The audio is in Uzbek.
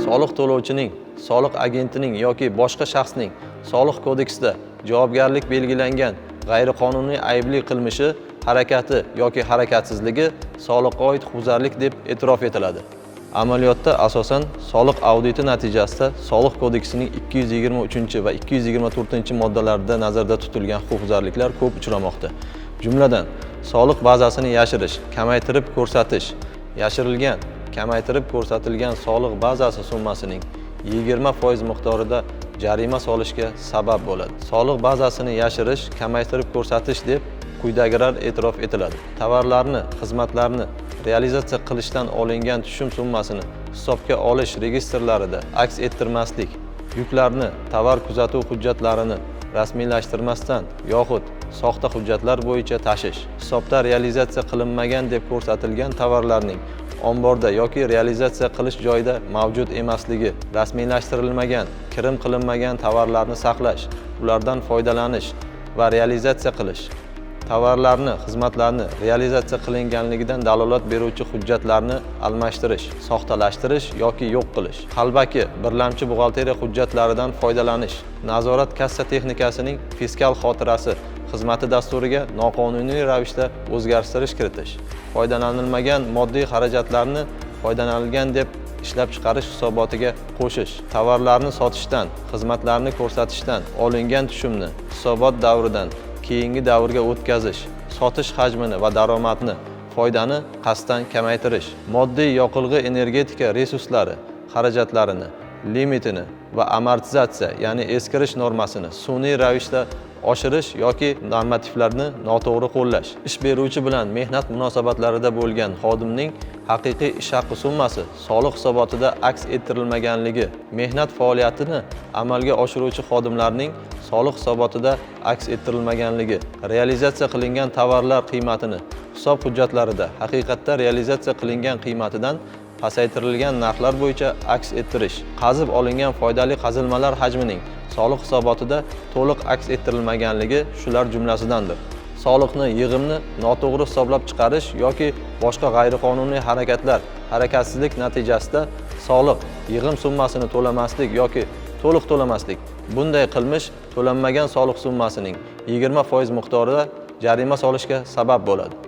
Soliq to'lovchining, soliq agentining yoki boshqa shaxsning Soliq kodeksida javobgarlik belgilangan g'ayriqonuniy aybli qilmishi, harakati yoki harakatsizligi soliqqa oid huquqbuzarlik deb e'tirof etiladi. Amaliyotda asosan soliq auditi natijasida Soliq kodeksining 223 va 224 moddalarida nazarda tutilgan huquqbuzarliklar ko'p uchramoqda. Jumladan, soliq bazasini yashirish, kamaytirib ko'rsatish, yashirilgan, kamaytirib ko'rsatilgan soliq bazasi summasining 20% miqdorida jarima solishga sabab bo'ladi. Soliq bazasini yashirish, kamaytirib ko'rsatish deb quyidagilar e'tirof etiladi: tovarlarni, xizmatlarni realizatsiya qilishdan olingan tushum summasini hisobga olish registrlarida aks ettirmaslik, yuklarni, tovar kuzatuv hujjatlarini rasmiylashtirmasdan yoxud soxta hujjatlar bo'yicha tashish, hisobda realizatsiya qilinmagan deb ko'rsatilgan tovarlarning omborda yoki realizatsiya qilish joyida mavjud emasligi, rasmiylashtirilmagan, kirim qilinmagan tovarlarni saqlash, ulardan foydalanish va realizatsiya qilish, tovarlarni, xizmatlarni realizatsiya qilinganligidan dalolat beruvchi hujjatlarni almashtirish, soxtalashtirish yoki yo'q qilish, qalbaki birlamchi buxgalteriya hujjatlaridan foydalanish, nazorat kassa texnikasining fiskal xotirasi xizmati dasturiga noqonuniy ravishda o'zgartirish kiritish, foydalanilmagan moddiy xarajatlarni foydalanilgan deb ishlab chiqarish hisobotiga qo'shish, tovarlarni sotishdan, xizmatlarni ko'rsatishdan olingan tushumni hisobot davridan keyingi davrga o'tkazish, sotish hajmini va daromadni, foydani qasddan kamaytirish, moddiy yoqilg'i energetika resurslari xarajatlarini limitini va amortizatsiya, ya'ni eskirish normasini sun'iy ravishda oshirish yoki normativlarni noto'g'ri qo'llash, ish beruvchi bilan mehnat munosabatlarida bo'lgan xodimning haqiqiy ish haqi summasi soliq hisobotida aks ettirilmaganligi, mehnat faoliyatini amalga oshiruvchi xodimlarning soliq hisobotida aks ettirilmaganligi, realizatsiya qilingan tovarlar qiymatini hisob hujjatlarida haqiqatda realizatsiya qilingan qiymatidan pasaytirilgan narxlar bo'yicha aks ettirish, qazib olingan foydali qazilmalar hajmining soliq hisobotida to'liq aks ettirilmaganligi shular jumlasidandir. Soliqni, yig'imni noto'g'ri hisoblab chiqarish yoki boshqa g'ayriqonuniy harakatlar, harakatsizlik natijasida soliq, yig'im summasini to'lamaslik yoki to'liq to'lamaslik. Bunday qilmish to'lanmagan soliq summasining 20% miqdorida jarima solishga sabab bo'ladi.